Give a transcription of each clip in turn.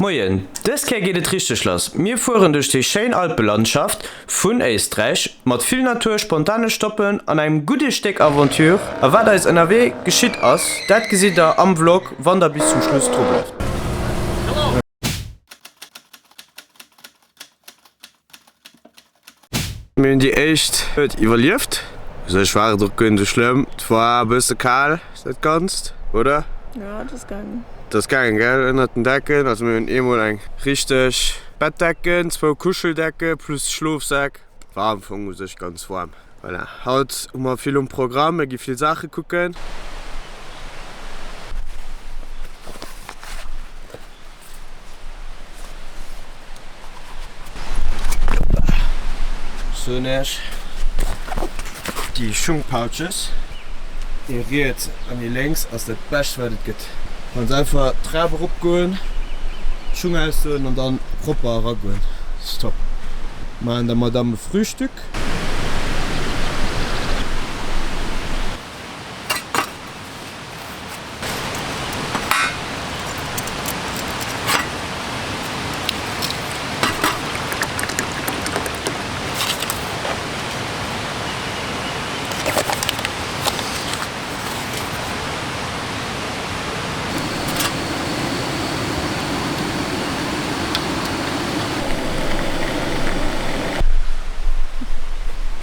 Moien, dës Kéier geet et richteg lass. Mir fueren duerch déi schéin Alpelandschaft vun Éisträich, mat vill Natur, spontane Stoppen an engem gudde Stéck Aventure. A wat eis ënnerwee geschitt ass, dat gesitt der am Vlog, wann der bis zum Schluss dru bleift. Mir hunn déi éischt Nuet iwwerlieft. U sech war et och guer net esou schlëmm. Et war e bësse kal dat Ganzt, oder? Jo, et ass gaangen. Et ass gaangen, gell? Ënnert den Decken. Also mir hunn eemol eng richteg Bettdecken, zwou Kuscheldecke plus Schlofsak. War am Fong u sech ganz waarm. Voilà, haut hu mer vill um Programm, mir gi vill Saache kucken. Soen iech déi Schungpouches, déi riets an déi lénks ass dat bescht wat et gëtt. Ganz einfach d'Trap erop goen, d'Schung ausdoen an dann propper eragoen. Ass top. Maachen der Madame e Frühstück.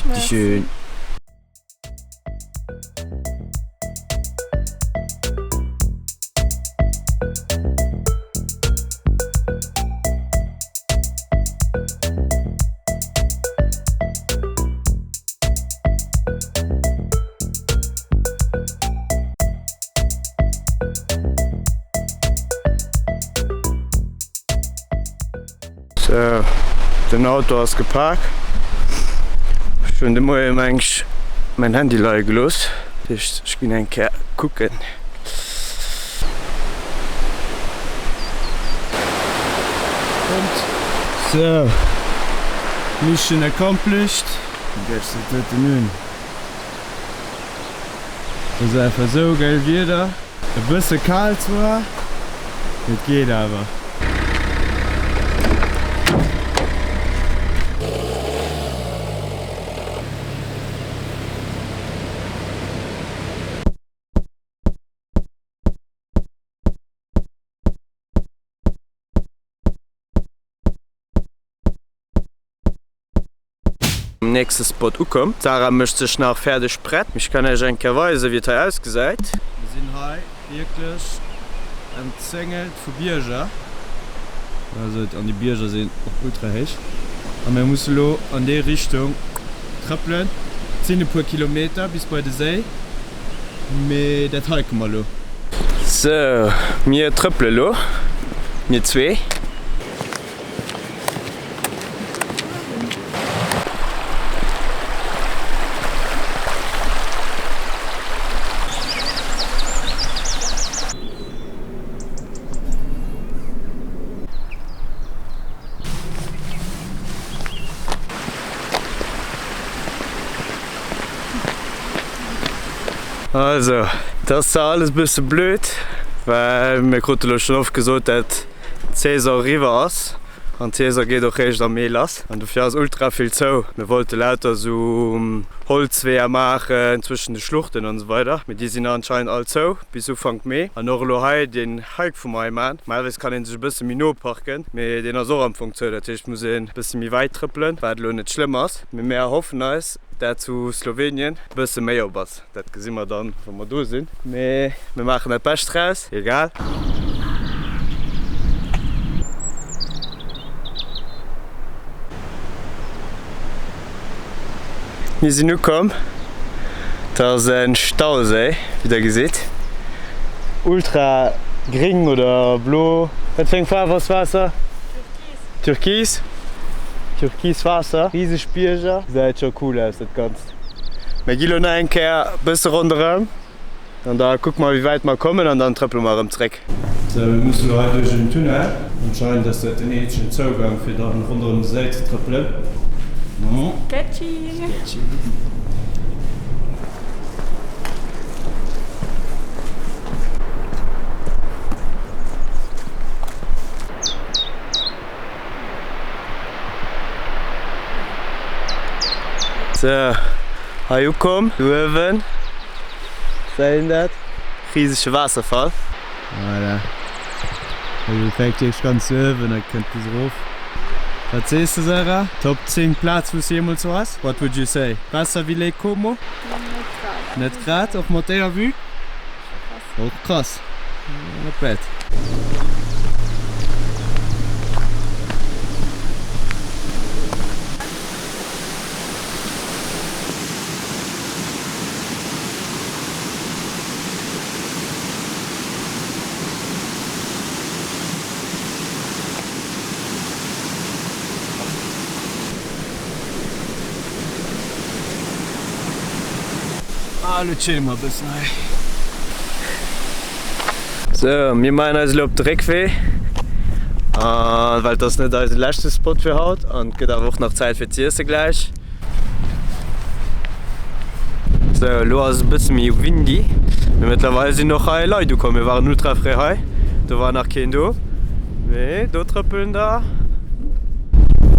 Bitteschön. Sou, den Auto ass gepak. Ech hunn de Moie meng ech mäin Handy leie gelooss, dat heescht ech ginn eng Kéier kucken. Sou, Mission accomplished. Kuckt iech dat doten un. Et ass einfach esou geil Wieder. E bësse kal zwar, mee et geet awer. Um nächste Spot ukomm. D'Sarah mécht sech nach fäerdeg prett. Ech kann iech eng Kéier weisen, wéi et hei ausgesäit. Mir sinn hei wierklech emzéngelt vu Bierger. Also an déi Bierger sinn och ultra héich. A mir musse lo an déi Richtung trëppelen. Et sinn e puer Kilometer bis bei de Séi, mee dat hike mer lo. Sou, mir trëppele lo, mir zwee. Also, dat ass zwar alles bësse blöd, well mir krute lo schonn oft gesot, dat D'Saison eriwwer ass an d'Saison geet och réischt am Mee lass an dofir ass ultra vill zou. Mir wollte lauter sou Holzweeër maachen zwëschen de Schluchten an esou weider, mee déi sinn anscheinend all zou bis Ufank Mee. An och elo hei deen Hike wou mer hei maan, normalerweis kann een sech e bësse méi no parken, mee deen ass och am Fong zou, dat heescht muss een e bësse méi wäit trëppelen, wat elo net schlëmm ass, mee mir erhoffen eis dat zu Slowenien e bësse méi op ass. Dat gesi mer dann, wa mer do sinn. Mee mir maachen dat Bescht draus, egal. Mir sinn ukomm. Dat ass e Stauséi, wéi der gesitt. Ultra gring oder blo. Wat fir eng Faarf ass d'Waasser? Türkis. Türkis. Türkis Waasser. Riseg Bierger. Gesäit scho cool aus, dat Ganzt. Mir gi lo nach eng Kéier bësse ronderëm an da kucke mer wéi wäit mer kommen an dann trëppele mer erëm zréck. Sou, mir musse lo hei duerch en Tunnel. Anscheinend ass dat den eenzegen Zougang fir dann ronderëm de Séi ze trëppelen. Sketchy! Sketchy. Sou, hei ukomm, do uewen gesäit een dat, risege Waasserfall. Voilà, also fänkt wierklech ganz uewen a kënnt bis erof. Wat sees de Sarah? Top 10 Plaz wou s de jeemools wars? What would you say? Besser wéi Lake Como? Net grad. Net grad, och mat déier Vue? Och krass. Not bad. Ah, elo chille mer e bëssen hei. Sou, mir maachen eis elo op de Réckwee, a well et ass net eise leschte Spot fir haut an et gëtt awer och nach Zäit fir z'iesse gläich. Sou, elo ass et e bësse méi windy, mee mëttlerweil sinn och hei Leit ukomm. Mir waren ultra fréi hei, do war nach keen do, mee do trëppelen der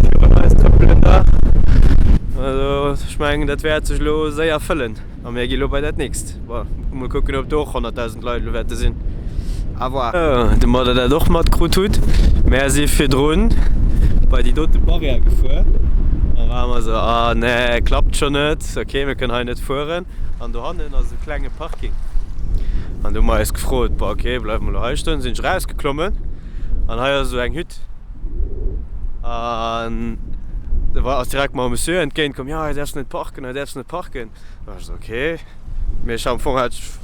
virun eis trëppelen der. Also ech mengen dat wäert sech elo séier fëllen a mir gi elo bei dat nächst. Bon, mol kucken ob do och 100.000 Leit elo wäerte sinn. À voir. Domat der dat och matkrut hutt, mär si virdrun bei déi dote Barrière gefuer a ware mer esou, ah nee, klappt scho net, ok mir kënnen hei net fueren. An dohannen ass e klenge Parking an do hu mer eis gefrot, bon ok, bleiwe mer elo hei stoen. Sinn ech erausgeklommen an hei ass esou eng Hütt an do war ass direkt mer e Monsieur entgéint komm, jo hei däerfs net parken, hei däerfs net parken. Da war ech esou, ok. Mee ech am Fong hat ech,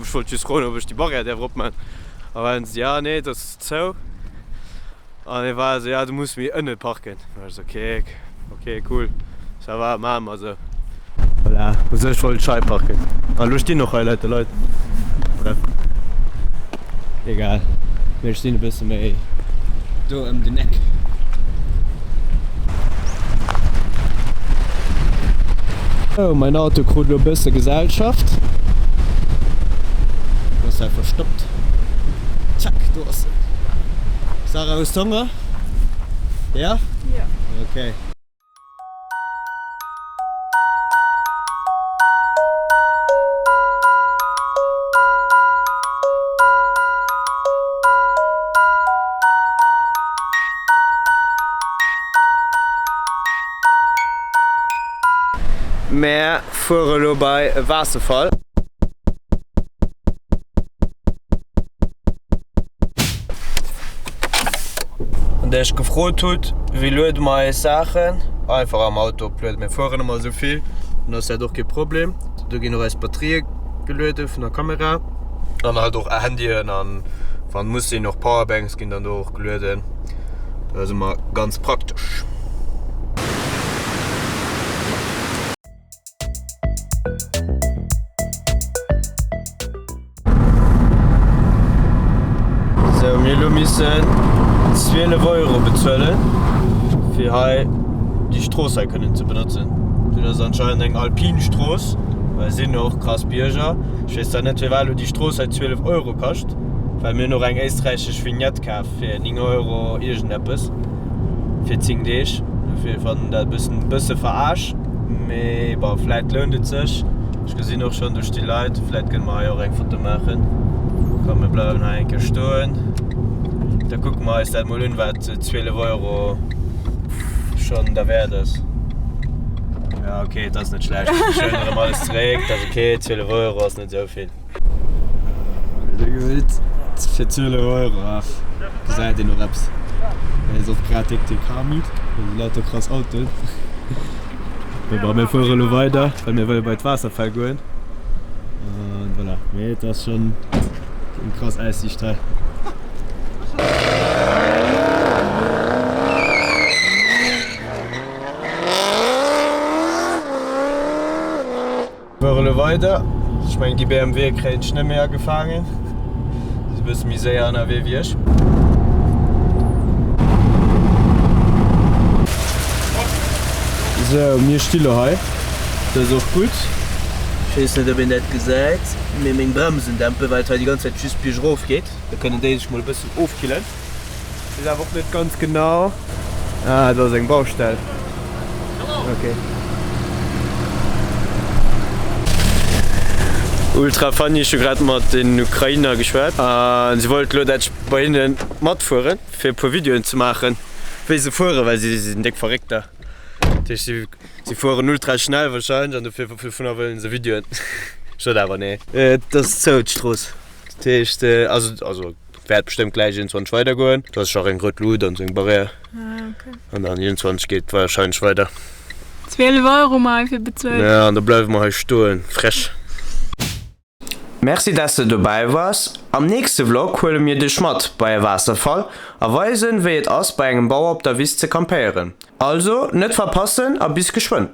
ech wollt just froen, ob ech déi Barrière däerf eropman. A waren se, ja nee, dat ass zou. An hie war esou, ja du muss méi ënne parken. Da war ech esou, ok, ok, cool, ça va, maache mer esou. Voilà, u sech wollt ech hei parken. An elo stinn och hei lauter Leit. Bref, egal, mir stinn e bësse méi do ëm den Eck. Oh, mein Auto krut elo e bësse Gesellschaft. Wo ass hei verstoppt? Zack, do ass en. Sarah, hues de Honger? Ja? Ja. Okay. Mär fuere elo bei e Waasserfall. An där ech gefrot hutt, wéi luede mer eis Saachen? Einfach am Auto oplueden. Mir fueren ëmmer esou vill, dann ass dat och kee Problem. Do ginn och eis Batterië geluede vun der Kamera an halt och Handyen an wann muss sinn och Powerbanks ginn dann do och gelueden. Dat ass ëmmer ganz praktesch. Sou, mir hu lo missen 12 Euro bezuelen, fir hei déi Strooss hei kënnen ze benotzen. Dat ass anscheinend eng alpin Strooss, well et sinn och krass Bierger. Ech weess zwar net, firwat elo déi Strooss hei 12 Euro kascht, well mir hunn och eng éisträichesch Vignette kaf fir 9 Euro iergendeppes fir 10 Deeg. Dofir fannen dat e bëssen, bësse verarscht, mee bon, vläit lount et sech. Ech gesinn och schonn, do sti Leit. Vläit kënne mer hei och eng Foto maachen. Komm, mir bleiwen hei eng Kéier stoen. Da kucke mer eis dat mol un, wat 12 Euro schonn derwäert ass. Ja, okay, et ass net schlecht. Ech huelen erëm alles zeréck. Et ass okay, 12 Euro ass net esou vill. Wéi dir gesitt, fir 12 Euro gesäit een och eppes. Hei ass och grad déck de Car Meet. Do si lauter krass Autoen. Mee bon, mir fuere elo weider, well mir wëlle bei d'Waasserfäll goen. An voilà, mee et ass schonn eng krass Aussiicht hei. Fuere elo weider. Ech mengen déi BMW kréien ech net méi agefaangen. Si ass e bësse méi séier ënnerwee wéi ech. Sou, mir sti lo hei. Dat ass och gutt. Ech weess net ob een dat gesäit, mee meng Bremsen dämpen, well et hei déi ganz Zäit just biergrof geet. Da kënnen déi sech mol e bëssen ofkillen. Weess awer och net ganz genau. Ah, do ass eng Baustell. Ok. Ultra funny, ech hu grad mat den Ukrainer geschwat a si wollt elo dat ech bei hinne matfueren fir e puer Videoen ze maachen wéi se fueren, well si sinn déck Verréckter. Dat heescht si si fueren ultra schnell wahrscheinlech an dofir dovunner wëllen se Videoen. Ech sot awer nee. Et ass zou d'Strooss, dat heescht also also wäert bestëmmt gläich 21 weider goen. Do ass scho reng rout Lut an sou eng Barrière. Ah, okay. An dann 21 geet wahrscheinlech weider. 12 Euro hu mer heifir bezuelt. Ja, an da bleiwe mer hei stoen. Frech. Merci dass de dobäi wars. Am nächste Vlog huele mir dech mat bei e Waasserfall a weisen wéi et ass bei engem Bauer op der Wiss ze campéieren. Also net verpassen a bis geschwënn.